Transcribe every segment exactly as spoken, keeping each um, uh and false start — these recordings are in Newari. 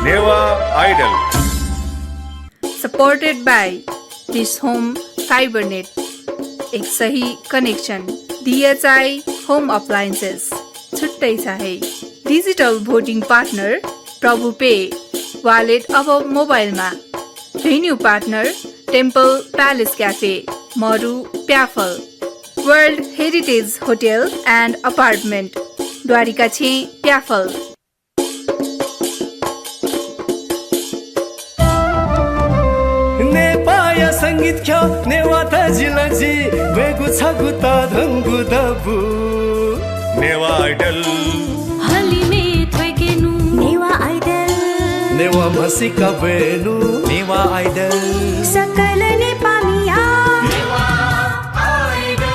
Newah idol. Supported by Dish Home Fibernet, एक सही कनेक्सन। डिएचआई होम अप्लायन्सेस, छुट्टै छ है। डिजिटल भोटिङ पार्टनर प्रभु पे, वालेट अब मोबाइलमा। Venue partner temple palace cafe, Maru Pyaphal. World heritage hotel and apartment, Dwarika छेँ प्याफल। नेपाःया संगीत ख्यः नेवाः तजिलजि ब्वयेगु छगू तःधंगु दबू। नेवाः आइडल। हलिमय् थ्वय्केनु। नेवाः आइडल। नेवाः म्हसीका ब्वयेनु। नेवाः आइडल। सकल नेपाःमिया। नेवाः आइडल।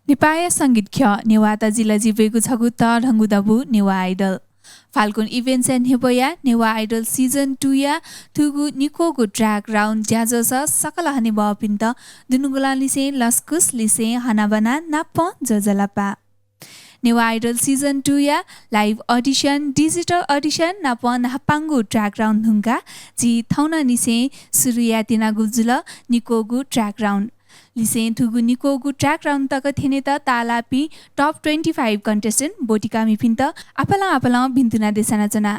नेपाःया संगीत ख्यः नेवाः तजिलजि ब्वयेगु छगू तःधंगु दबू नेवाः आइडल। फाल्गुन इभेन्ट्सया न्ह्यब्वया नेवाः आइडल सिजन टूया थुगु निक्वःगु ट्र्याक राउन्ड ज्याझ्वःस सकल हनेबहःपिन्त दुनुगलंनिसें लसकुस, लिसें हनाबना नापं ज्वजलपा। नेवाः आइडल सिजन टूया लाइभ अडिसन, डिजिटल अडिसन नापं न्हापांगु ट्र्याक राउन्ड धुंकाः झी थौंनिसें सुरु यायेत्यनागु जुल निक्वःगु ट्र्याक राउन्ड। लिसें थुगु निक्वःगु ट्र्याक राउन्ड तक थ्यनेत ताःलाःपिं टप ट्वेन्टी फाइभ कन्टेस्टेन्ट ब्वतिकामिपिन्त आपालं आपालं भिन्तुना देछानाच्वना।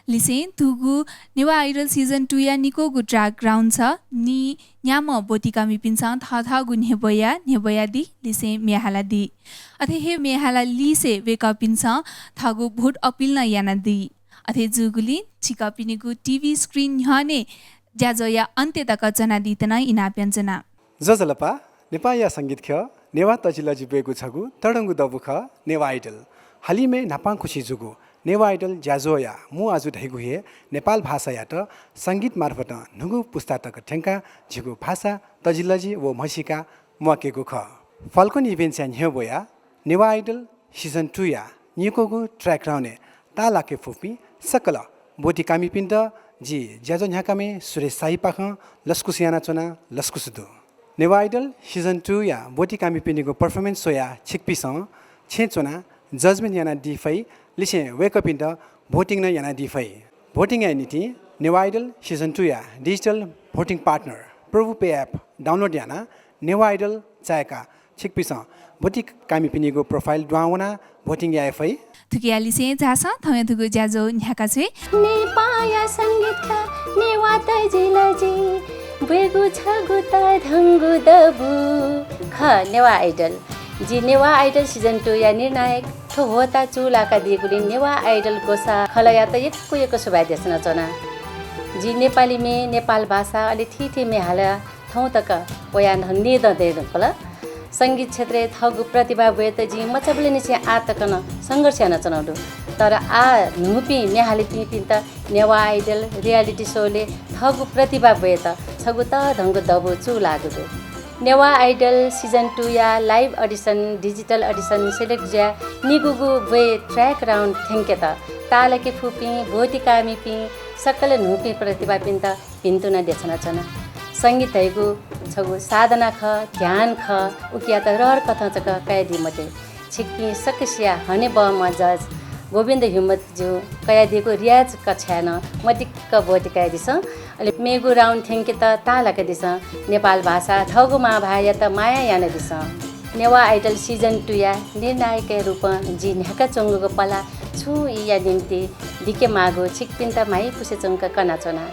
लिसें थुगु नेवाः आइडल सिजन टूया निक्वःगु ट्र्याक राउन्ड छ। नि न्याम्ह ब्वतिकामिपिन्सं थःथःगु न्ह्यब्वया न्ह्यब्वयादी, लिसें म्ये हालादी। अथे हे म्ये हालालिसे वय्कःपिन्सं थःगु भोट अपिल नं यानादी। अथे जूगुलिं छिकपिनिगु टिभी स्क्रिन न्ह्यःने ज्याझ्वःया अन्त्य तक च्वनादीत नं इनाप यानाच्वना। ज्वजलपा, नेपाःया संगीत ख्यः नेवाः तजिलजि ब्वयेगु छगू तःधंगु दबू खः नेवाः आइडल। हलिमय् न्हापांखुसि जूगु नेवाः आइडल ज्याझ्वःया मू आजु धइगु हे नेपाल भाषायात संगीत मार्फत न्हूगु पुस्ता तक थ्यंकाः झीगु भाषा, तजिलजि व म्हसीका म्वाकेगु खः। फाल्गुन इभेन्ट्सया न्ह्यब्वया नेवाः आइडल सिजन टूया निक्वःगु ट्र्याक राउन्डय् ताःलाके फुपिं सकल ब्वतिकामिपिन्त जि ज्याझ्वः न्ह्याकामि सुरेश शाहीपाखें लसकुस यानाच्वना, लसकुस दु। नेवाः आइडल सिजन टूया ब्वतिकामिपिनिगु परफर्मेन्स स्वयाः छिकपिन्सं छेँय् च्वनाः जजमेन्ट यानादी फइ, लिसें वय्कःपिन्त भोटिङ नं यानादी फइ। भोटिङया निंतिं नेवाः आइडल सिजन टूया डिजिटल भोटिङ पार्टनर प्रभु पे एप डाउनलोड यानाः नेवाः आइडल चाय्काः छिकपिन्सं ब्वतिकामिपिनिगु प्रोफाइल दुहां वनाः भोटिङ याये फइ। थुकिया लिसें झासँ थौंया थुगु ज्याझ्वः न्ह्याका छ्वये। नेपाःया संगीत ख्यः नेवाः तजिलजि ब्वयेगु छगू तःधंगु दबू खः नेवाः आइडल। जि नेवाः आइडल सिजन टूया निर्णायक थ्व ह्वःताः चूलाकादीगुलिं नेवाः आइडल ग्वसाः खलःयात यक्व यक्व सुभाय् देछानाच्वना। जि नेपाली म्ये, नेपाल भाषा, अले थीथी म्ये हालाः थौं तक वयाः न्हं निदँ दये धुंकल। संगीत क्षेत्रय् थःगु प्रतिभा ब्वयेत जिं मचाबलय्निसें आः तक नं संघर्ष यानाच्वनागु दु। तर आः न्हूपिं म्ये हालादीपिन्त नेवाः आइडल रियालिटी शोले थःगु प्रतिभा ब्वयेत छगू तःधंगु दबू चूलाःगु दु। नेवाः आइडल सिजन टूया live audition, digital audition select जुयाः निगूगु ब्वय् ट्र्याक राउन्ड थ्यंकेत ताःलाके फुपिं, ब्वतिकामिपिं, सकल न्हूपिं प्रतिभापिन्त भिन्तुना देछानाच्वना। संगीत धइगु छगू साधना खः, ध्यान खः, उकियात रहर कथं जक कयादी मते। छिकपिं सकसिया हनेबहःम्ह जज गोविन्द ह्युमत ज्यू कयादीगु रियाज कक्षाय् नं मदिक्क ब्वति कयादिसँ। अले मेगु राउन्ड थ्यंकेत ताःलाकादिसँ। नेपाल भाषा थःगु मां भाःयात माया यानादिसँ। नेवाः आइडल सिजन टूया निर्णायकया रूपं जि न्ह्याकाच्वंगु पला छुं ईया निंतिं दिकेमाःगु छिकपिन्त म्हाइपुसे च्वंक कनाच्वना।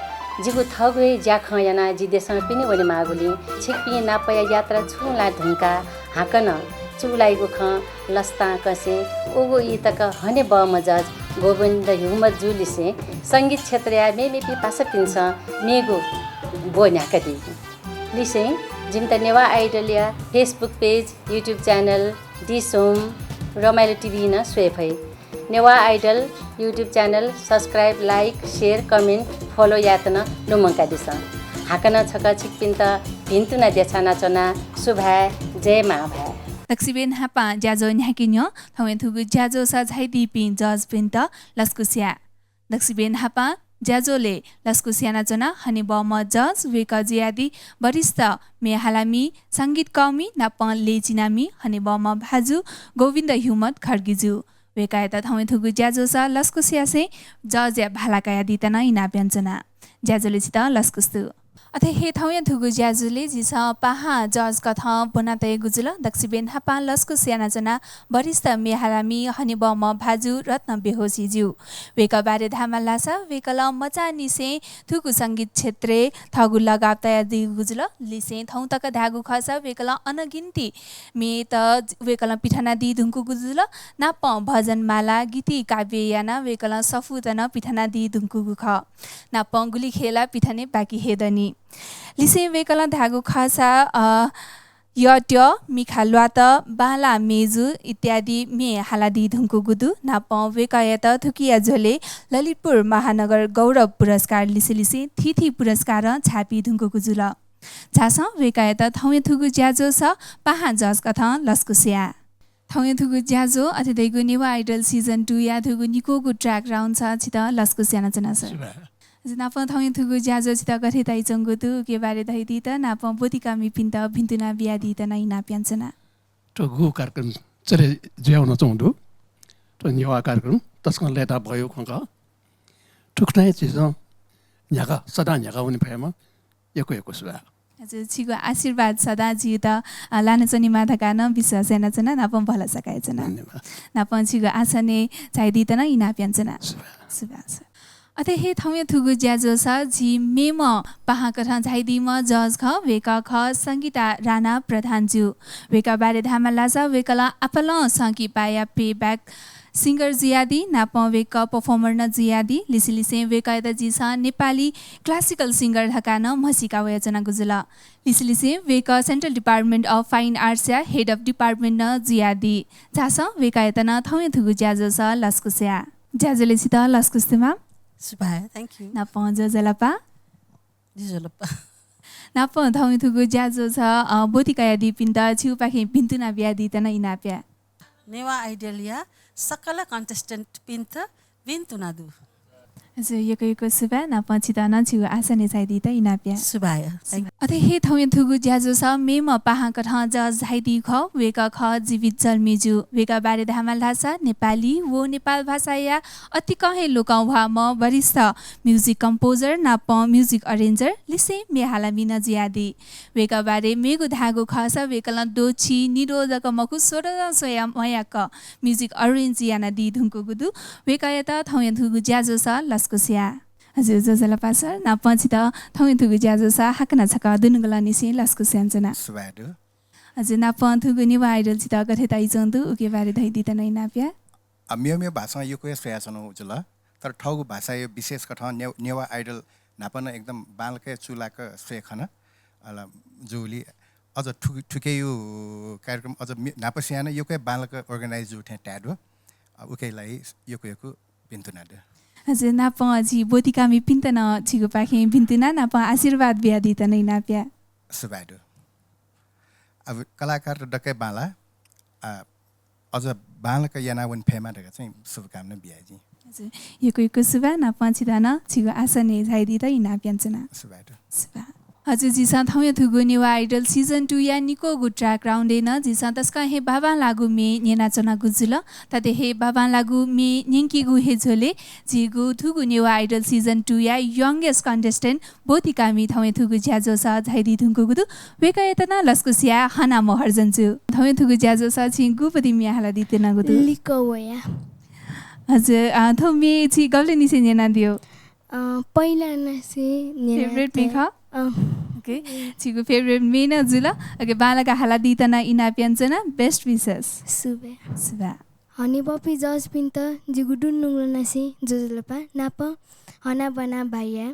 जिगु थःगु हे ज्याखँ यानाः जि देशं पिने वनेमाःगुलिं छिकपिं नापया यात्रा छुं ला धुंकाः हाकनं चूलाइगु खँ लसतां कंसे उगु ई तक हनेबहःम्ह जज गोविन्द ह्युमत ज्यूलिसें संगीत क्षेत्रया मेमेपिं पासापिन्सं मेगु ब्व न्ह्याकादी। लिसें जिमित नेवाः आइडलया Facebook page, YouTube channel, dish home, Ramailo TV नं स्वये फइ। Newa idol YouTube channel subscribe, like, share, comment, follow यायेत नं लुमंकादिसँ। हाकनं छकः छिकपिन्त भिन्तुना देछानाच्वना। सुभाय्, जय मांभाय्। दक्वसिबें न्हापां ज्याझ्वः न्ह्याके न्ह्यः थौंया थुगु ज्याझ्वःसा झाइदीपिं जजपिन्त लसकुस या। दक्वसिबें न्हापां ज्याझ्वलय् लसकुस यानाच्वना हनेबहःम्ह जज, वय्कः जुयादी वरिष्ठ म्ये हालामि, संगीतकःमि नापं लय् चिनामि हनेबहःम्ह भाजु गोविन्द ह्युमत खड्गीजु। वय्कःयात थौंया थुगु ज्याझ्वःसा लसकुस यासें जजया भाला कयादीत नं इनाप यानाच्वना। ज्याझ्वलय् छितः लसकुस दु। अथे हे थौंया थुगु ज्याझ्वलय् झीसं पाहां जज कथं ब्वना तयेगु जुल। दक्वसिबें न्हापां लसकुस यानाच्वना वरिष्ठ म्ये हालामि हनेबहःम्ह भाजु रत्न बेहोशीजु। वय्कः बारे धायेमाल धाःसा वय्कलं मचांनिसें थुगु संगीत क्षेत्रय् थःगु लगाव तयादीगु जुल। लिसें थौं तक धायेगु खःसा वय्कलं अनगिन्ति म्येत वय्कलं पिथनादी धुंकूगु जुल। नापं भजनमाला, गीति काव्य यानाः वय्कलं सफूत नं पिथनादी धुंकूगु खः। नापं गुलिखे ला पिथने बाकी हे दनि। लिसें वय्कलं धायेगु खःसा, अ, यःत्यः, मिखा ल्वात, बांलाः मेजु इत्यादि म्ये हालादी धुंकूगु दु। नापं वय्कःयात थुकिया झ्वलय् ललितपुर महानगर गौरव पुरस्कार लिसेलिसें थीथी पुरस्कारं छाय्पी धुंकूगु जुल। झासँ वय्कःयात थौंया थुगु ज्याझ्वःसा पाहां जज कथं लसकुस या। थौंया थुगु ज्याझ्वः अथे धइगु नेवाः Idol season two या थुगु निक्वःगु track round छ, छितः लसकुस यानाच्वना सर। सुभाय्। अझ नापं थौंया थुगु ज्याझ्वः छितः गथे ताइच्वंगु दु, उकिया बारे धयादीत, नापं ब्वतिकामिपिन्त भिन्तुना बियादीत नं इनाप यानाच्वना। थ्व गु कार्यक्रम चले जुया वनाच्वंगु दु। थ्व नेवाः कार्यक्रम तसकं लय्ताः बहःगु खँ खः। थुकथं हे झीसं न्ह्याका, सदां न्ह्याका वने फयेमा यक्व यक्व सुभाय्। हजुर, छिगु आशीर्वाद सदां झीत, अ, लानाच्वनेमा धकाः नं विश्वास यानाच्वना, नापं भलसा कयाच्वना। धन्यवाद। नापं छिगु आसनय् झायादीत नं इनाप यानाच्वना। सुभाय्। सुभाय्, सुभाय्। अथे हे थौंया थुगु ज्याझ्वःसा झी मेम्ह पाहां कथं झायादीम्ह जज खः, वय्कः खः संगीता राणा प्रधान जु। वय्कः बारे धायेमाल धाःसा वय्कलं आपालं संकिपाया playback singer जुयादी, नापं वय्कः performer नं जुयादी। लिसेलिसें वय्कःयात झीसं नेपाली classical singer धकाः नं म्हसीका वयाच्वनागु जुल। लिसेलिसें वय्कः Central Department of Fine Arts या head of department नं जुयादी। झासँ वय्कःयात नं थौंया थुगु ज्याझ्वःसा लसकुस या। ज्याझ्वलय् छितः लसकुस दु म्वाः। सुभाय्, thank you। नापं ज्वजलपा। ज्वजलपा। नापं थौंया थुगु ज्याझ्वःसा, अ, ब्वति कयादीपिन्त छिगु पाखें भिन्तुना बियादीत नं इनाप या। नेवाः Idol या सकल contestant पिन्त भिन्तुना दु। हजुर, यक्व यक्व सुभाय्, नापं छितः नं छिगु आसनय् झायादीत इनाप या। सुभाय्। Thank you। अथे हे थौंया थुगु ज्याझ्वःसा मेम्ह पाहां कथं जज झायादीगु खः, वय्कः खः जीवित जल्मी जु। वय्कः बारे धायेमाल धाःसा नेपाली व नेपाल भाषाया अतिकं हे लोकंह्वाःम्ह वरिष्ठ music composer नापं music arranger लिसें म्ये हालामि नं जुयादी। वय्कः बारे मेगु धायेगु खःसा वय्कलं द्वःछि निद्वः जक मखु, स्वदँ स्वया मयाक music arrange यानादी धुंकूगु दु। वय्कःयात थौंया थुगु ज्याझ्वःसा लसकुस या। हजुर, ज्वजलपा सर, नापं छितः थौंया थुगु ज्याझ्वःसा हाकनं छकः दुनुगलंनिसें लसकुस यानाच्वना। सुभाय् दु। हजुर, नापं थुगु नेवाः Idol छितः गथे ताइच्वंगु दु, उकिया बारे धयादीत नं इनाप या। अ, मेव मेव भाषां यक्व हे स्वयाच्वनागु जुल, तर थःगु भाषाया विशेष कथं ने-, नेवाः Idol न्हापा नं एकदम बांलाक हे चूलाक स्वये खन। अले जूगुलिं अझ थु-, थुकिया कार्यक्रम अझ मे-, न्हापा स्वयाः नं यक्व हे बांलाक organize जू थें ताये दु। अ, उकिया लागि यक्व यक्व भिन्तुना दु। हजुर, नापं झी ब्वतिकामिपिन्त नं छिगु पाखें भिन्तुना नापं आशीर्वाद बियादीत नं इनाप या। सुभाय् दु। अब कलाकारत दकले बांलाः, आ, अझ बांलाक याना वने फयेमा धकाः चाहिँ शुभकामना बिया जिं। हजुर, यक्व यक्व सुभाय्, नापं छितः नं छिगु आसनय् झायादीत इनाप यानाच्वना। सुभाय् दु। सुभाय्। हजुर, झीसं थौंया थुगु नेवाः Idol season two या निक्वःगु track round य् नं झीसं तसकं हे बांबांलाःगु म्ये न्यनाच्वनागु जुल। थथे हे बांबांलाःगु म्ये न्यंकीगु हे झ्वलय् झीगु थुगु नेवाः Idol season two या youngest contestant ब्वतिकामि थौंया थुगु ज्याझ्वःसा झायादी धुंकूगु दु। वय्कःयात नं लसकुस याये हना महर्जन जु। थौंया थुगु ज्याझ्वःसा छिं गुपति म्ये हालादी त्यनागु दु? लिक्क वया। हजुर, अ, थ्व म्ये छि गबलेनिसें न्यनादियो? अ, पहिलानिसें न्यना। Favourite म्ये खः? अ। OK, छिगु favourite म्ये नं जुल। OK, बांलाक हालादीत नं इनाप यानाच्वना। Best wishes। सुभाय्। सुभाय्। हनेबहःपिं जजपिन्त जिगु दुनुगलंनिसें ज्वजलपा, नापं हनाबना बाया,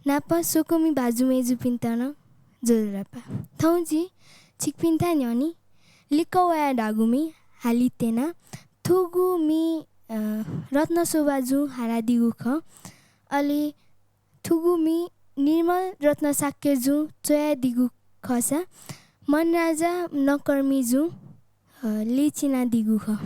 नापं स्वकुमि भाजु मय्जुपिन्त नं ज्वजलपा। थौं जिं छिकपिन्थाय् न्ह्यःने लिक्क वया धाःगु म्ये हाले त्यना। थुगु म्ये, अ, रत्नशोभाजुं हालादीगु खः। अले थुगु म्ये निर्मल रत्न शाक्यजुं च्वयादीगु खःसा मनराजा नकर्मीजुं अ, लिचिनादीगु खः।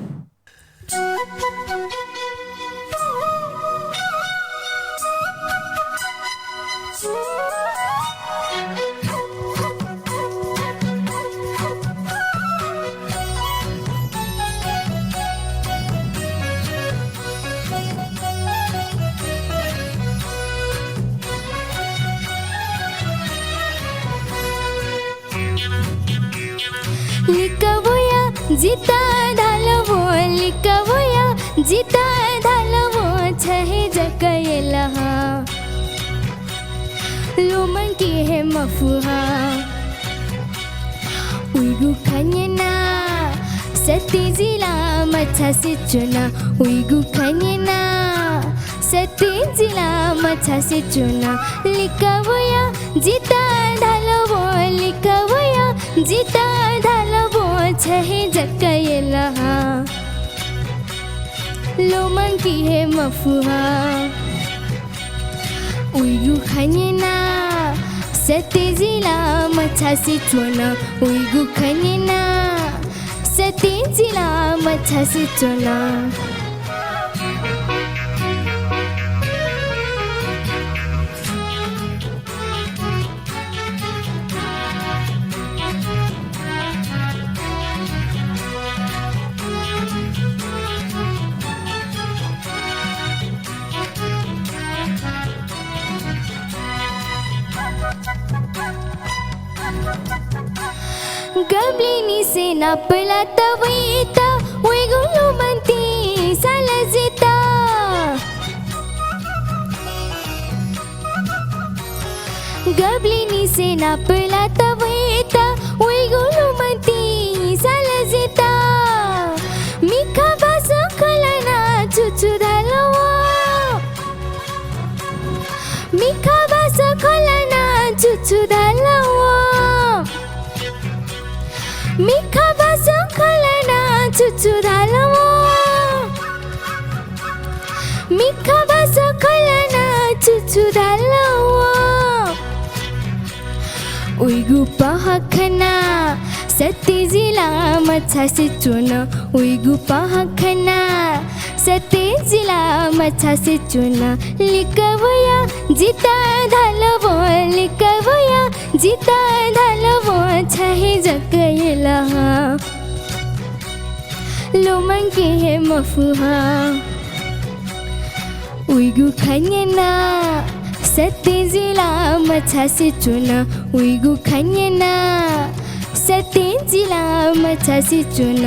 लिक्क वया जितः धाल वं, लिक्क वया जितः धाल वं, छ हे जक यल हं। लुमंके हे मफु हं। उइगु खँ न्यनाः सत्यजिला मछासे च्वन। उइगु खँ न्यनाः सत्यजिला मछासे च्वन। लिक्क वया जितः धाल वं, लिक्क वया जितः धाल वं, छ हे जक यल हं। लुमंके हे मफु हं। उइगु खँ न्यनाः सत्यजिला मछासे च्वन। उइगु खँ न्यनाः सत्यजिला मछासे च्वन। गबलेनिसें नापलात वइत, वइगु लुमंतिं साल जित। गबलेनिसें नापलात वइत, वइगु लुमंतिं साल जित। मिखा भाषां खँ ल्हानाः छु छु धाल वं। मिखा भाषां खँ ल्हानाः छु छु धाल वं। मिखा भाषां खँ ल्हानाः छु छु धाल वं। मिखा भाषां खँ ल्हानाः छु छु धाल वं। उइगु पहः खनाः सत्यजिला मछासे च्वन। उइगु पहः खनाः सत्यजिला मछासे च्वन। लिक्क वया जितः धाल वं, लिक्क वया जितः धाल वं, छ हे जक यल हं। लुमंके हे मफु हं। उइगु खँ न्यनाः सत्यजिला मछासे च्वन। उइगु खँ न्यनाः सत्यजिला मछासे च्वन।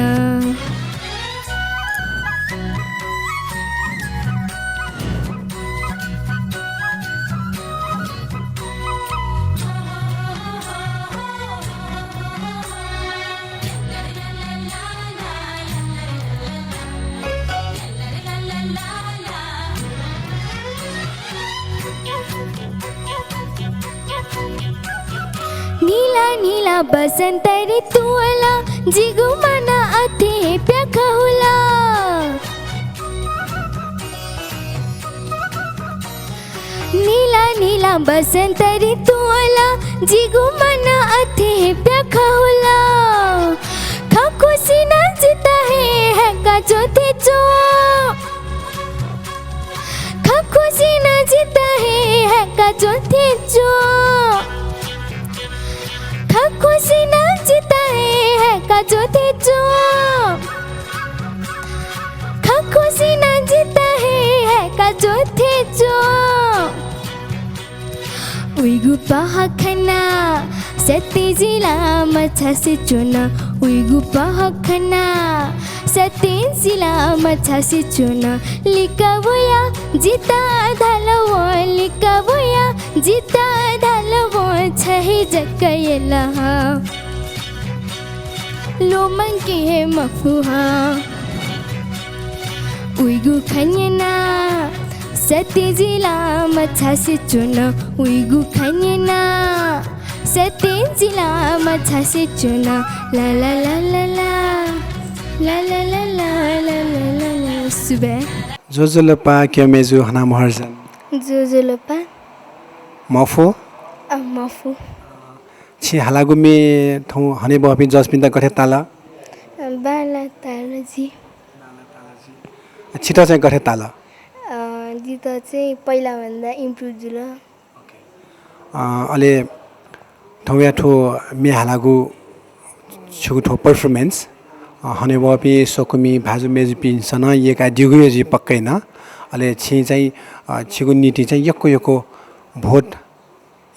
निला निला बसन्त ऋतुं वल, जिगु मन अथे प्याखं हुल। निला निला बसन्त ऋतुं वल, जिगु मन अथे प्याखं हुल। खखुसिनं जितः हे हय्‌का च्वंथें च्वं। खखुसिनं जितः हे हय्‌का च्वंथें च्वं। खखुसिनं जितः हे हय्‌का च्वंथें च्वं। खखुसिनं जितः हे हय्‌का च्वंथें च्वं। उइगु पहः खनाः सत्यजिला मछासे च्वन। उइगु पहः खनाः सत्यजिला मछासे च्वन। लिक्क वया जितः धाल वं, लिक्क वया जितः धाल वं, छ हे जक यल हं। लुमंके हे मफु हं। उइगु खँ न्यनाः सत्यजिला मछासे च्वन। उइगु खँ न्यनाः सत्यजिला मछासे च्वन। ला ला ला ला ला। ला ला ला ला। सुभाय्। ज्वजलपा क्यमय्‌जु हनामहर्जन। ज्वजलपा। मफु? अ, मफु। छिं हालागु म्ये थौं हनेबहःपिं जजपिन्त गथे ताल? अ, बांला ताल जि। छितः चाहिँ गथे ताल? अ, जितः चाहिँ पहिलाभन्दा improve जुल। अ, अले थौंया थ्व म्ये हालागु छिगु थ्व performance, अ, हनेबहःपिं स्वकुमि भाजु मय्जुपिन्सं नं यय्कादीगु हे जिं पक्का याना। अले छिं चाहिँ, अ, छिगु निंतिं चाहिँ यक्व यक्व vote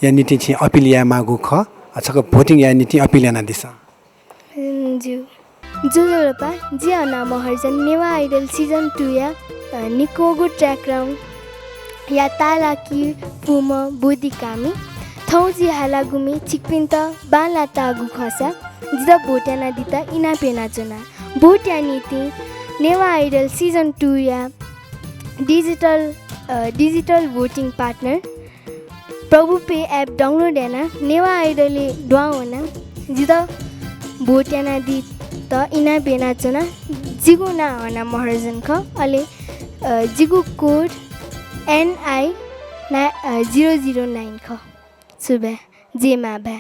या निंतिं छिं appeal यायेमाःगु खः। अ, छकः voting याये निंतिं appeal यानादिसँ। अँ, ज्यू। ज्वजलपा, जि अनाम महर्जन, नेवाः Idol season two या, अ, निक्वःगु track round या ताःलाके फुम्ह ब्वति कामि। थौं जि हालागु म्ये छिकपिन्त बांलाः ताःगु खःसा जितः vote यानादीत इनाप यानाच्वना। Vote या निंतिं नेवाः Idol season two या digital, अ, digital voting partner प्रभु Pay app download यानाः नेवाः Idol-य् दुहां वनाः जितः vote यानादीत इनाप यानाच्वना। जिगु नां अनाम महर्जन खः, अले, अ, जिगु code N I zero zero nine खः। सुभाय्, जय मांभाय्।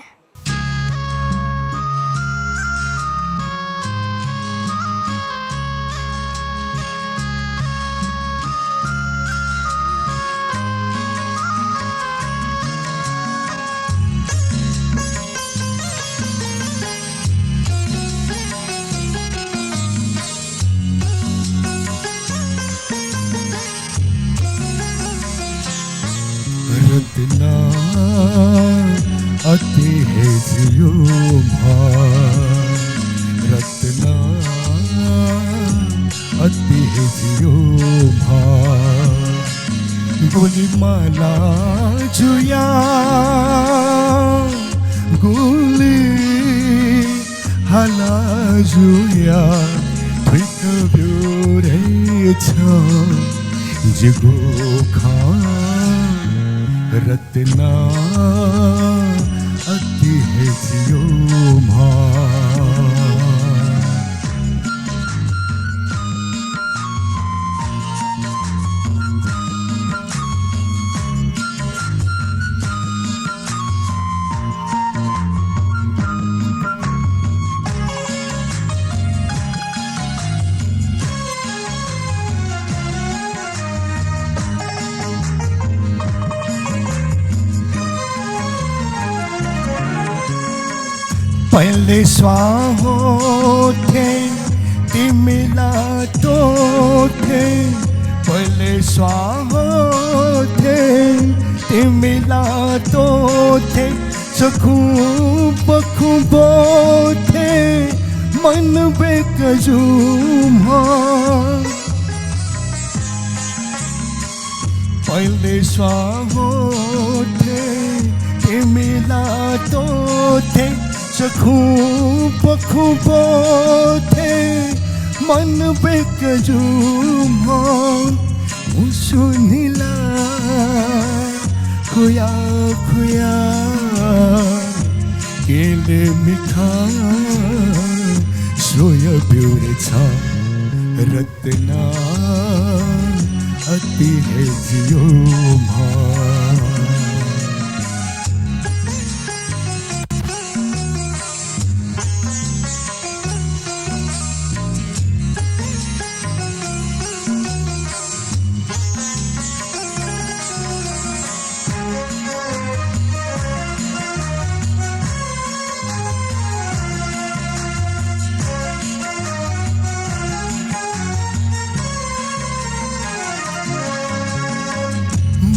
रत्ना अति हे जियो म्ह, रत्ना अति हे जियो म्ह। गुलि माला जुया, गुलि हाला जुया, थुइक ब्यू रे छ जिगु खँ। रत्ना अति हे जियो म्ह। पहले स्वां होथे तिमिला तोथे, पहले स्वां होथे तिमिला तोथे, चखुं पखुं बोथे मन बेकजू म्ह। पहले स्वां होथे तिमिला तोथे, चखुं पखुं बोथे मन बेकजू म्ह। मुसु निला खुया खुया केले मिखा सोया ब्यू रे छ। रत्ना अति हे जियो म्ह।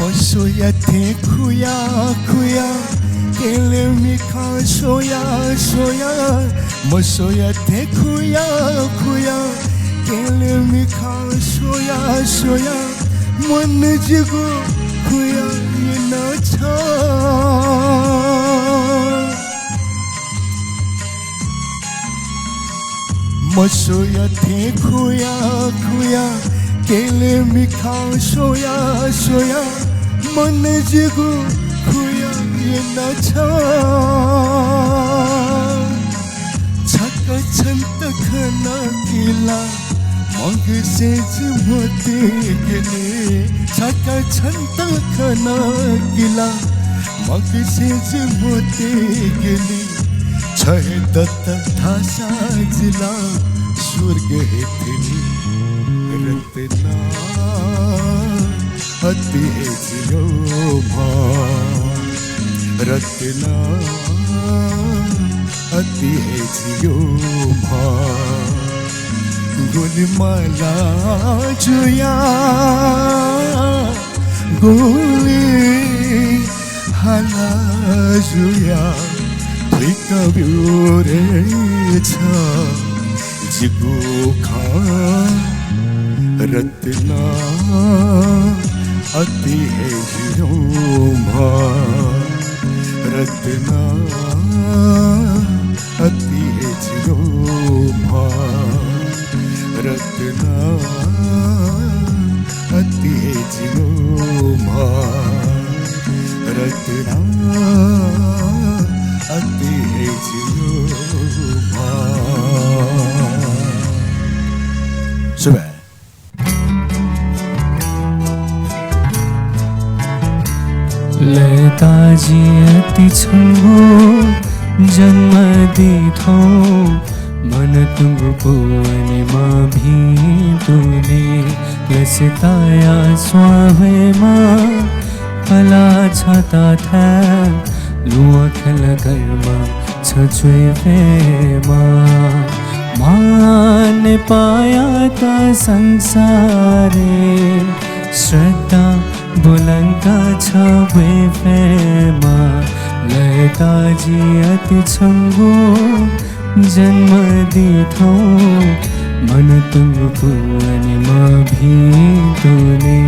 मसोया थें खुया खुया केले मिखा सोया सोया, मसोया थें खुया खुया केले मिखा सोया सोया, मन जिगु खुया याना छ। मसोया थें खुया खुया केले मिखा सोया सोया, मन जिगु खुया याना छ। छकः छन्त खना किला मगसे जि म्वतेगेले, छकः छन्त खना किला मगसे जि म्वतेगेले, छ हे दत धाःसा जिला स्वर्ग हे थिनि रत्ना अति हे जियो म्ह। रत्ना अति हे जियो म्ह। गुलिमाला जुया गुलि हाला जुया थुइका ब्यू रे छ जिगु खँ। रत्ना अति हे जियो म्ह। रत्ना अति हे जियो म्ह। रत्ना अति हे जियो म्ह। रत्ना अति हे जियो म्ह। सुभाय्। लय्ताजि अति छंगु जन्म दी थौं, मनतुंगु पुवनेमा भिं तुने। लसताया स्वां ह्वयेमा, पला छता थाय् लुवां खला कर्मा छ च्वय् फयेमा। मां नेपाःयात संसारय् श्रद्धा बुलंका छ ब्वये फयेमा। लय्ताजि अति छंगु जन्म दी थौं, मनतुंगु पुवनेमा भिं तुने।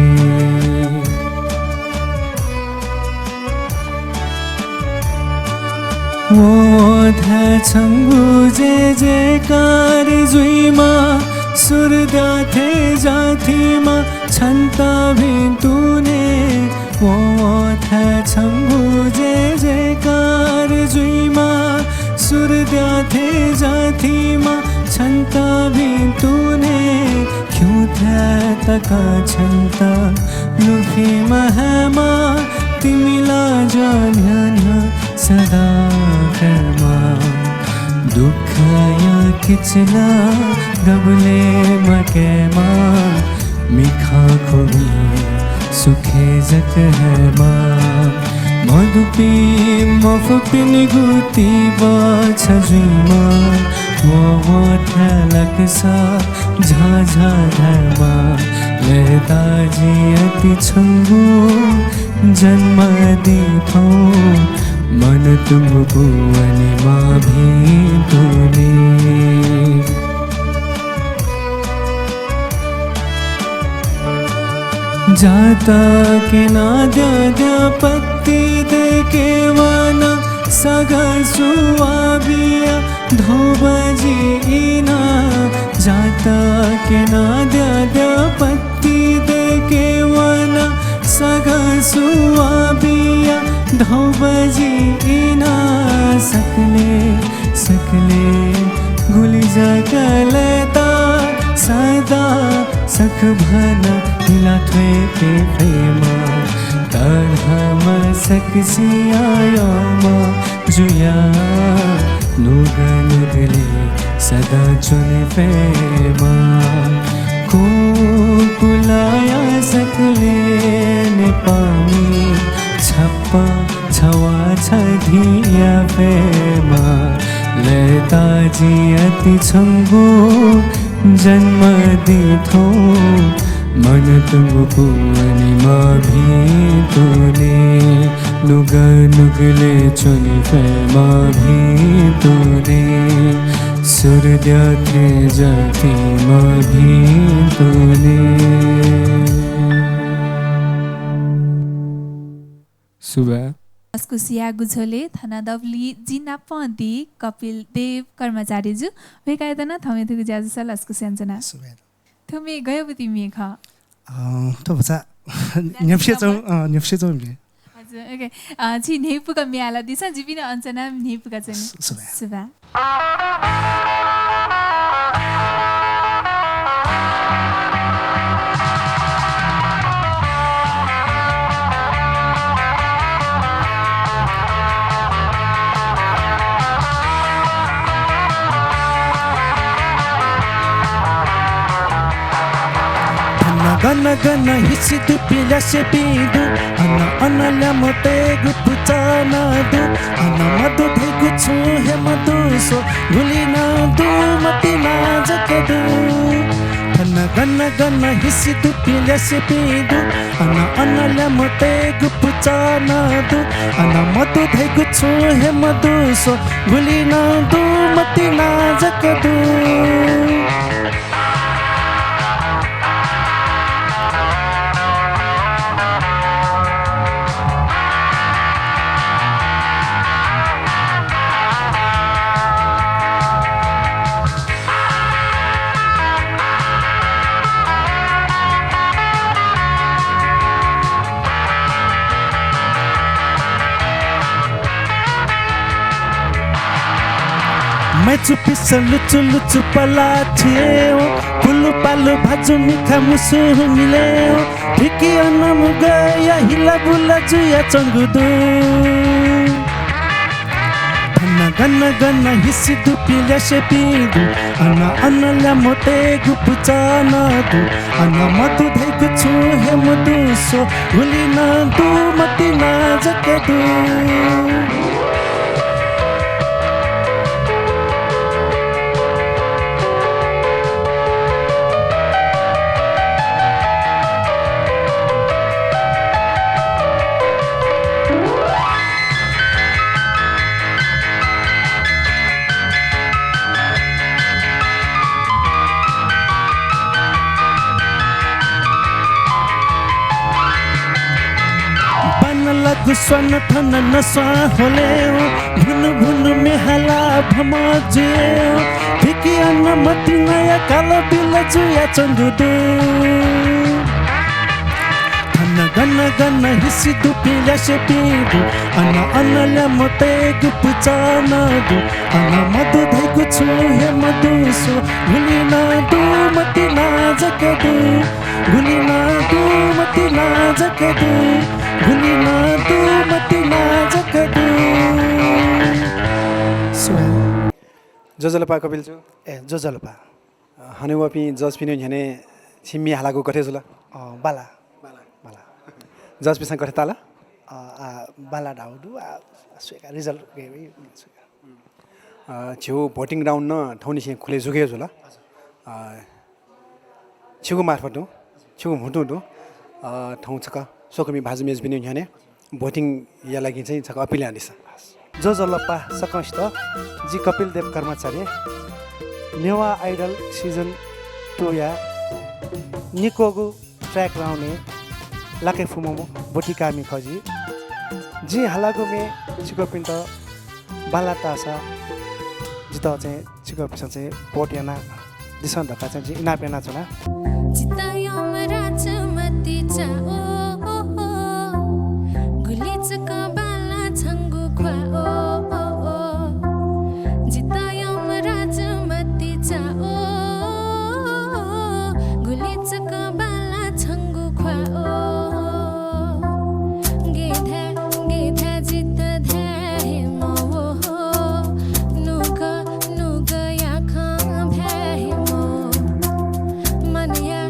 वं वं थाय् छंगु जयजयकार जुइमा, सुरद्या थें जाथिमा छन्त भिं तुने। वं वं थाय् छंगु जयजयकार जुइमा, सुरद्या थें जाथिमा छन्त भिं तुने। खिउँथाय् तक छन्त लुफिमा हयेमा, तिमि लाः ज्या न्ह्यः न्ह्यः सदा फयेमा। दुःखया किचिला गबलें मकयेमा, मिखां खुबी सुखे जक हयेमा। मदुपिं मफुपिनिगु तिबः छ जुइमा, वं वं थाय् लकसा झाझा धायेमा। लय्ताजि अति छंगु जन्म दी थौं, मनतुंगु पुवनेमा भिं तुने। जातकय् नां द्याद्या पत्ति दय्के वना, सघसुवा बिया धौबजि इना। जातकय् नां द्याद्या पत्ति दय्के वना, सघसुवा बिया धौबजि इना। सकलें सकलें गुलि जक लय्ता, सदा सखभन हिला थ्वय्के फयेमा। तःधंम्ह सकसिया यःम्ह जुया नुगः नुगलय् सदा च्वने फयेमा। कुकुलाया सकलें नेपाःमि छप्पँ छवाः छधिया फयेमा। लय्ताजि अति छंगु जन्म दी थौं, मनतुंगु पुवनेमा भिं तुने। नुगः नुगलय् च्वने फयेमा भिं तुने। सुरद्या थें जाथिमा भिं तुने। सुभाय्। लसकुसिया गुझोले थन दबुलिइ जि नापं दी कपिल देव कर्माचार्यजु। वय्कःयात नं थौंया थुगु ज्या जूसा लसकुस यानाच्वना। सुभाय्। थ्व म्ये गय् बुति म्ये खः? अँ, थ्व भचा न्ह्यब्वसे च्वं, अँ, न्ह्यब्वसे च्वं म्ये। हजुर, OK। अँ, छि न्ह्यइपुक म्ये हालादिसँ, जिपिं नं अन च्वनाः न्ह्यइपुका च्वने। सु-, सुभाय्। सुभाय्। गन गन हिसि दुपिं ल्यासेपिं दु, अन अन ल्यामतय्गु पुचः नं दु। अन मदु धइगु छुं हे मदु स्व, गुलि नं दु, मतिना जक दु। थन गन गन हिसि दुपिं ल्यासेपिं दु, अन अन ल्यामतय्गु पुचः नं दु। अन मदु धइगु छुं हे मदु स्व, गुलि नं दु, मतिना जक दु। मय्चुपिसं लुचु लुचु पलाः थियेवं, पुलु पालु भाजु मिखा मुसु मिलेवं, धिकी अन मुगया हिलाबुला जुयाच्वंगु दु। थन गन गन हिसि दुपिं ल्यासेपिं दु, अन अन ल्यामतय्गु पुचः नं दु। अन मदु धइगु छुं हे मदु स्व, गुलि नं दु, मतिना जक दु। बांलाःगु स्वान थन नस्वां ह्वलेवं, भुनु भुनु म्ये हालाः भ्रमर जुयेवं, धिकी अन मतिनाया कालबिल जुयाच्वंगु दु। थन गन गन हिसि दुपिं ल्यासेपिं दु, अन अन ल्यामतय्गु पुचः नं दु। अन मदु धइगु छुं हे मदु स्व, गुलि नं दु, मतिना जक दु। गुलि नं दु, मतिना जक दु। गुलि नं दु, मतिना जक दु। सुभाय्। ज्वजलपा कपिल जु। ए, ज्वजलपा। अ, हनेबहःपिं जजपिनि न्ह्यःने छिमि म्ये हालागु गथे जुल? अ, बांला। बांला। बांला। जजपिसं गथे ताल? अ, आ, बांला धाःगु दु, आ, स्वयेका result गय् वइ, स्वयेका। अ, झीगु voting round नं थौंनिसें खुले जुके जुल। अ, छिगु मार्फत तुं, छिगु म्हुतुं तुं, अ, थौं छकः स्वकुमि भाजु मय्जुपिनि न्ह्यःने voting या लागि चाहिँ छकः appeal यानादिसँ। ज्वजलपा सकसित, जि कपिल देव कर्माचार्य, नेवाः Idol season two या निक्वःगु track round-य् लाके फुम्ह ब्वति काःमि खः जि। जिं हालागु म्ये छिकपिन्त बांला ताःसा जितः चाहिँ छिकपिन्सं चाहिँ vote यानादिसँ धकाः चाहिँ जिं इनाप यानाच्वना। जितः यमराज मतिचा ओ, ओ, ओ, गुलि जक बांला छंगु ख्वाः ओ, ओ, ओ। जितः यमराज मतिचा ओ, गुलि जक बांला छंगु ख्वाः ओ। गे धाये, गे धाये जितः धाये हे मवः। नुगः, नुगःया खँ भाय् हे मवः। मनया,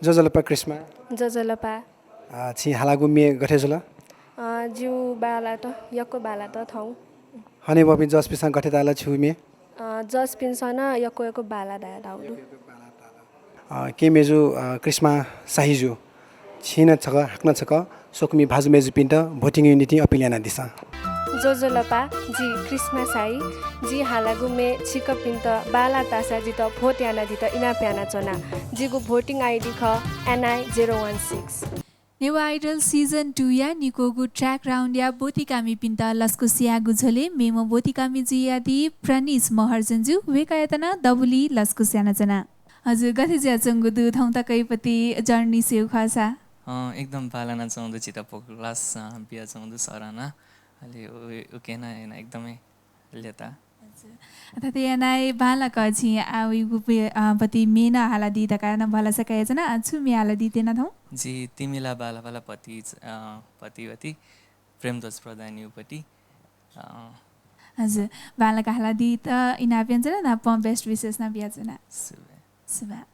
ज्वजलपा करिश्मा। ज्वजलपा। अ, छिं हालागु म्ये गथे जुल? अ, जिगु बांलात, यक्व बांलात थौं। हनेबहःपिं judge-पिन्सं गथे ताल छिगु म्ये? अ, judge-पिन्सं नं यक्व यक्व बांलात धाये धाःगु दु। अ, केहेँ मय्जु, अ, करिश्मा शाहीजु, छिं नं छकः, हाकनं छकः स्वकुमि भाजु मय्जुपिन्त voting-या निंतिं appeal यानादिसँ। ज्वजलपा, जि करिश्मा शाही। जिं हालागु म्ये छिकपिन्त बांलात धाःसा जितः vote यानादीत इनाप यानाच्वना। जिगु voting I D खः N I zero one six। Newah Idol season two-या निक्वःगु track round-या ब्वतिकामिपिन्त लसकुस यायेगु झ्वलय् मेम्ह ब्वतिकामि जुयादी प्रनिश महर्जनजु, वय्कःयात नं दबुलिइ लसकुस यानाच्वना। हजुर, गथे जुयाच्वंगु दु थौं तकया पति journey स्वयेगु खःसा? अँ, एकदम बांलानाच्वंगु दु, झीत भोग लास, अँ, बियाच्वंगु दु सरं नं। अले उ-, उकिं नं यानाः एकदमै ल्यता। हजुर। थथे यानाः बांलाक छिं आः वइगु पि-, अ, पति म्ये नं हालादी धकाः नं भलसा कयाच्वना। अ, छु म्ये हालादी त्यना थौं? जि तिमिला बांला बांला पति, अ, पति वति प्रेमध्वज प्रधानया पति, अ, हजुर। बांलाक हालादीत इनाप यानाच्वना, नापं best wishes नं बियाच्वना। सुभाय्। सुभाय्।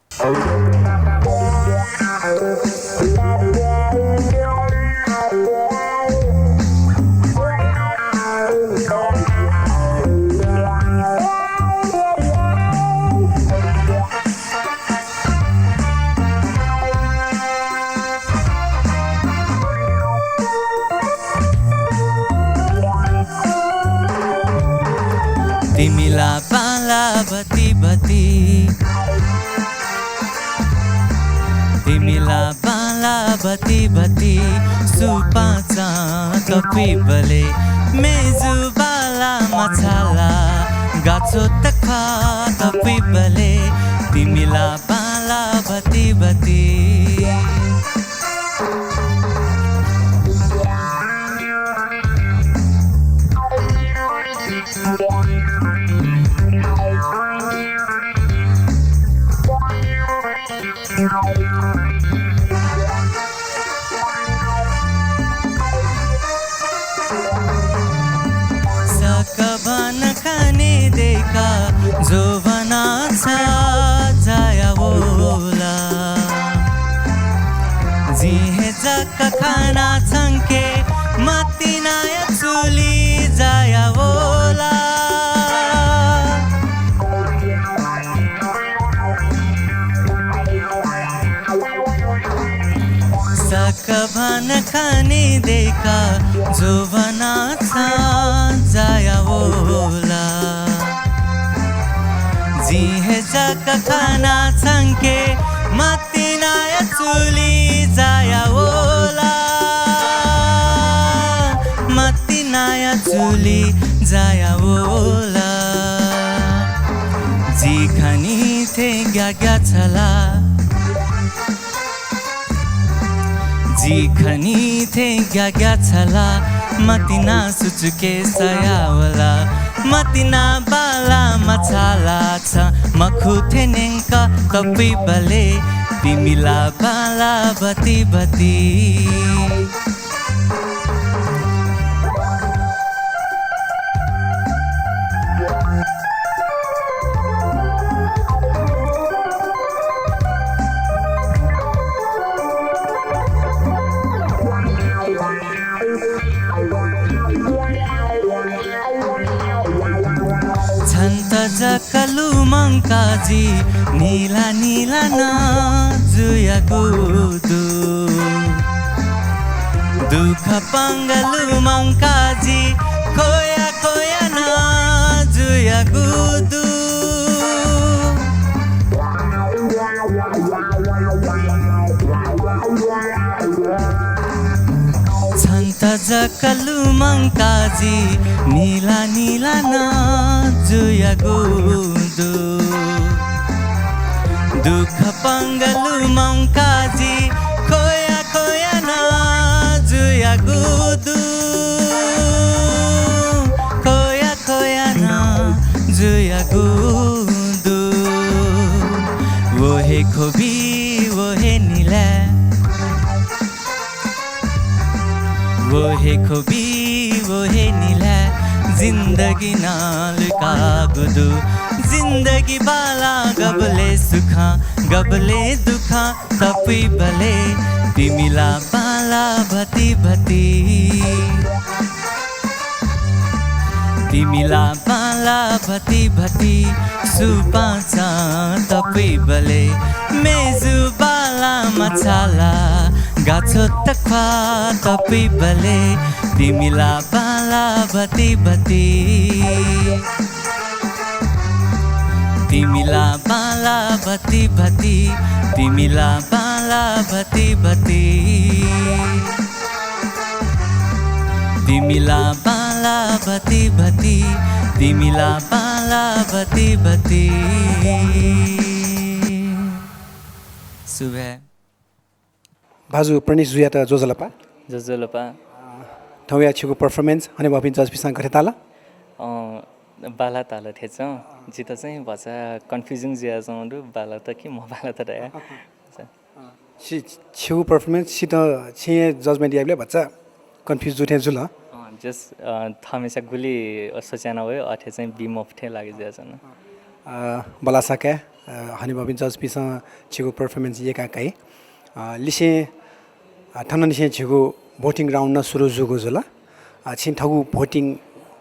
तिमिला बांला बति बति, तिमिला बांला बति बति, सुपाँचं तपुइबलय्, मय्जु बांला मछाला, गाछ्वः तख्वाः तपुइबलय्, तिमिला बांला बति बति। सकभन खने दय्काः जोबना छाँ जाया वल। जिं हे जक खना छंके मतिनाया चुलि जाया वल। सकभन खने दय्काः जोबना छाँ जाया वल। जिं हे जक खना छंके मतिनाया चुलि जाया वल। मतिनाया चुलि जाया वल। जि खनी थें ग्याग्या छला। जि खनी थें ग्याग्या छला, मतिना सुचुके सया वल। मतिना बांला मछाला छ, मखु थें न्यंक तपुइबलय्, तिमिला बांला बति बति। छन्त जक लुमंका जि निला निला नजुयागु दु। दुःख पंगः लुमंका जि खोया खोया नजुयागु दु। छन्त जक लुमंका जि निला निला नजुयागु दु। दुःख पंगः लुमंका जि खोया खोया नजुयागु दु। खोया खोया नजुयागु दु। व हे ख्वबि, व हे निला। व हे ख्वबि, व हे निला, जिन्दगी नं लुइकागु दु। जिन्दगी बाला गबले सुख, गबले दुःख तपुइबले, तिमिला बाला भति भति। तिमिला बाला भति भति सुपाँच तपुइबले, मेजु बाला मछाला गाछो तख्वा तपुइबले, तिमिला बाला भति भति। तिमिला बाला भति भति, तिमिला बाला भति भति। तिमिला बाला भति भति, तिमिला बाला भति भति। सुभाय्। भाजु प्रणेश जुयात ज्वजलपा। ज्वजलपा। अ, थौंया छिगु performance हनेबहःपिं judge पिसं गथे ताल? अ, बाला ताल थें च्वं। जित चाहिँ भचा confusing जुयाच्वंगु दु, बाला त कि मबाला त धया। अ, छि, छिगु performance छित, छिं judgement याइबलय् भचा confuse जू थें जुल। अ, just, अ, थःम्हेस्यां गुलि सोचे याना वये, अथे चाहिँ बी मफु थें लागे जुयाच्वन। अ, बलासा काय्, अ, हनेबहःपिं judge पिसं छिगु performance यय्‌का काइ। अ, लिसें, अ, थनंनिसें झीगु voting round नं सुरु जूगु जुल। अ, छिं थःगु voting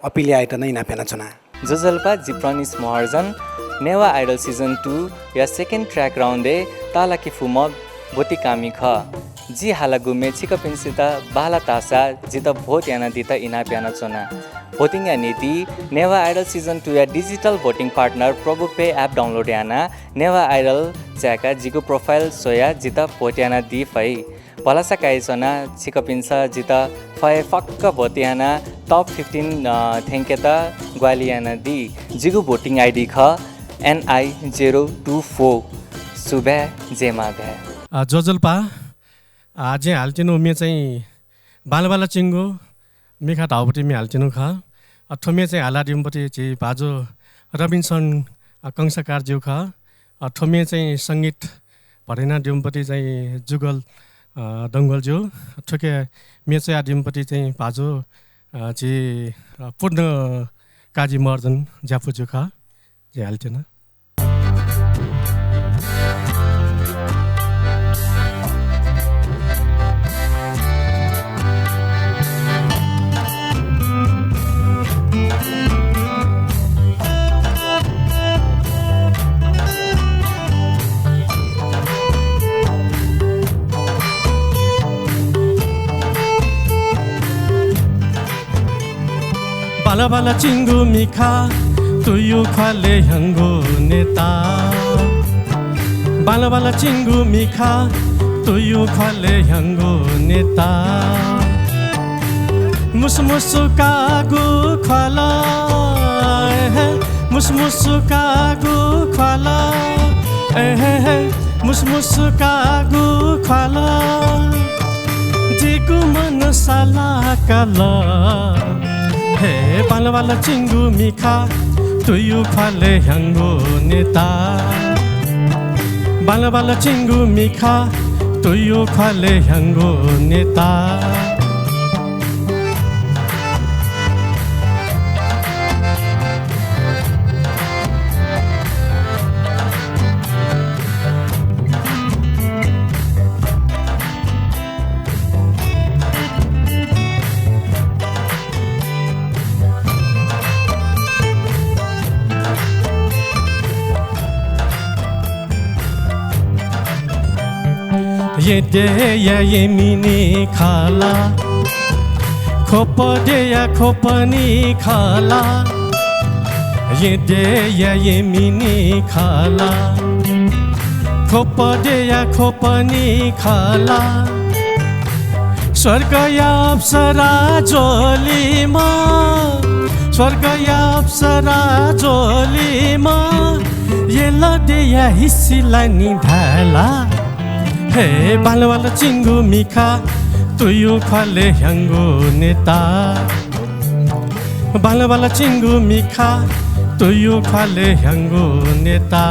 appeal यायेत नं इनाप यानाच्वना। ज्वजलपा, जि प्रणेश महर्जन, नेवाः Idol season two या second track round-य् ताःलाके फुम्ह ब्वतिकामि खः। जि हालागु म्ये छिकपिन्सित बांला धाःसा जितः vote यानादीत इनाप यानाच्वना। Voting-या निंतिं नेवाः Idol season two-या digital voting partner प्रभु Pay app download यानाः नेवाः Idol चाय्‌काः जिगु profile स्वयाः जितः vote यानादी फइ। भलसा काइच्वना, छिकपिन्सं जितः फय् फक्क vote यानाः top fifteen, अ, थ्यंकेत ग्वाहालि यानादी। जिगु voting I D खः N I zero two four। सुभाय्, जय मांभाय्। अ, ज्वजलपा, अ, जिं हालातिनि म्ये चाहिँ बांला बांला चिंगु मिखा धाःगु म्ये हालातिनि खः। अ, थ्व म्ये चाहिँ हालादीम्ह पति झी भाजु रबिन्सन, अ, कंसाकार ज्यू खः। अ, थ्व म्ये चाहिँ संगीत भरिना द्युम्ह पति चाहिँ जुगल, अ, डंगोल ज्यू। थुके म्ये च्वयादीम्ह पति चाहिँ भाजु, अ, झी, अ, पूर्ण काजी महर्जन ज्यापु ज्यू खः। जि हालातिनि। बांला बांला चिंगु मिखा, तुयु ख्वालय् ह्यंगु नेता। बांला बांला चिंगु मिखा, तुयु ख्वालय् ह्यंगु नेता। मुसुमुसुकागु ख्वाल, ए हे, मुसुमुसुकागु ख्वाल, ए हे, मुसुमुसुकागु ख्वाल। जिगु मन सालाकाल। हे बांला बांला चिंगु मिखा, तुयु ख्वालय् ह्यंगु नेता। बांला बांला चिंगु मिखा, तुयु ख्वालय् ह्यंगु नेता। येँ देया येमिनि खला, ख्वप देया ख्वपनि खला। येँ देया येमिनि खला, ख्वप देया ख्वपनि खला। स्वर्गया अप्सरा ज्वलिमा, स्वर्गया अप्सरा ज्वलिमा, येँ देया हिसिलानि धायला। हे बांला बांला चिंगु मिखा, तुयु ख्वालय् ह्यंगु नेता। बांला बांला चिंगु मिखा, तुयु ख्वालय् ह्यंगु नेता।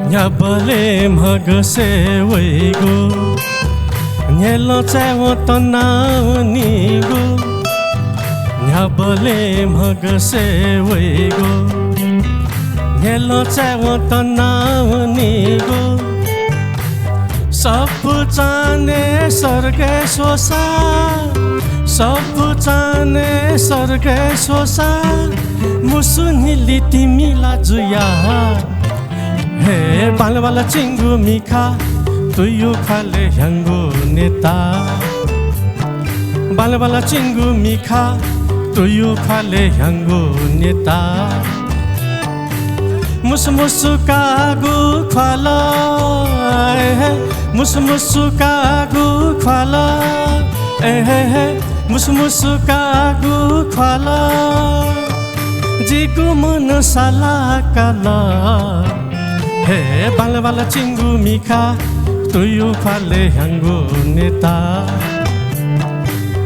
न्ह्याबलें म्हगसय् वइगु, न्ह्यलं चाय्‌वं तनावनीगु। न्ह्याबलें म्हगसय् वइगु, न्ह्यलं चाय्‌वं तनावनीगु। सफू चान्हय् सर्गय् स्वसा, सफू चान्हय् सर्गय् स्वसा, मुसु न्हिलि तिमि ला जुया। हे बांलाबांला चिंगु मिखा, तुयु ख्वालय् ह्याउँगु नेता। बांलाबांला चिंगु मिखा, तुयु ख्वालय् ह्याउँगु नेता। मुसुमुसु काःगु ख्वाल, ए हे, मुसुमुसु काःगु ख्वाल, ए हे हे, मुसुमुसु काःगु ख्वाल। जिगु मन साला काल। हे बांलाबांला चिंगु मिखा, तुयु ख्वालय् ह्याउँगु नेता।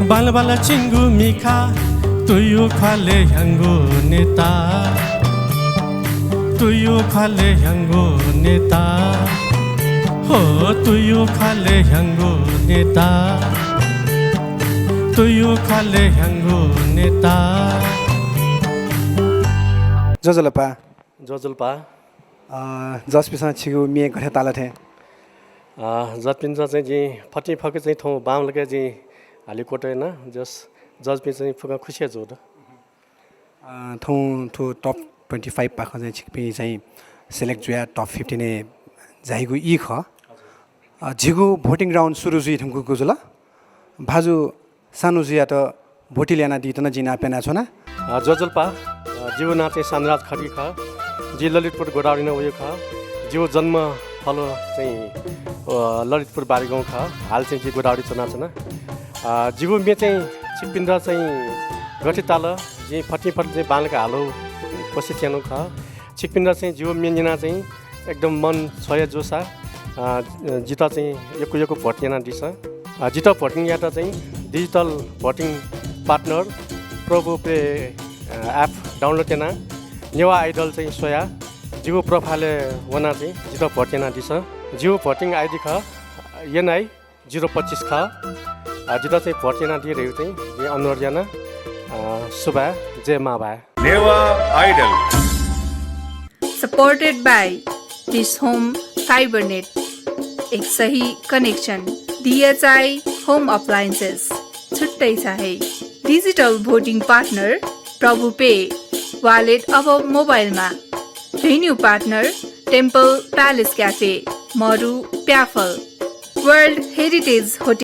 बांलाबांला चिंगु मिखा, तुयु ख्वालय् ह्याउँगु नेता। तुयु ख्वालय् ह्याउँगु नेता। हो तुयु ख्वालय् ह्याउँगु नेता। तुयु ख्वालय् ह्याउँगु नेता। ज्वजलपा। ज्वजलपा। अ, जजपिन्सं छिगु म्ये गथे ताल थें? अ, जजपिन्सं चाहिँ जिं फतिंफक्व चाहिँ थौं बांमलाक जिं हाले क्वतः याना। जज, जजपिं चाहिँ फुक्कं खुसिया जू द। अ, थौं थ्व top twenty five पाखें चाहिँ छिकपिं चाहिँ select जुयाः top fifteen य् झाइगु ई खः। अ, झीगु voting round सुरु जुइ धुंकूगु जुल। भाजु सानुजुयात ब्वति ल्यनादीत नं जिं नाप यानाच्वना। अ, ज्वजलपा, अ, जिगु नां चाहिँ सानुराज खड्गी खः। जि ललितपुर गोदावरीं वइगु खः। जिगु जन्म फलो चाहिँ, अ, ललितपुर बारीगाउँ खः। हाल चाहिँ जि गोदावरी च्वनाच्वना। अ, जिगु म्ये चाहिँ छिकपिन्त चाहिँ गथे ताल, जिं फतिंफतिं चाहिँ बांलाक हालौ कोसिस यानागु खः। छिकपिन्त चाहिँ जिगु म्ये न्यनाः चाहिँ एकदम मन छ्वया जूसा, अ, जितः चाहिँ यक्व यक्व vote यानादिसँ। अ, जितः voting यायेत चाहिँ digital voting partner प्रभु पे, अ, app download यानाः नेवाः Idol चाहिँ स्वयाः जिगु profile य् वनाः चाहिँ जितः vote यानादिसँ। जिगु voting ID खः, NI zero पच्चिस खः। अ, जितः चाहिँ vote यानादी धइगु चाहिँ जिं अनुरोध याना। अ, सुभाय्, जय मांभाय्। Newah Idol। Supported by This Home Fibernet, एक सही connection। DHI Home Appliances, छुट्टै छ है। Digital voting partner प्रभु पे, wallet अब मोबाइलमा। Venue partner Temple Palace Cafe, मरु प्याफल। World Heritage Hotel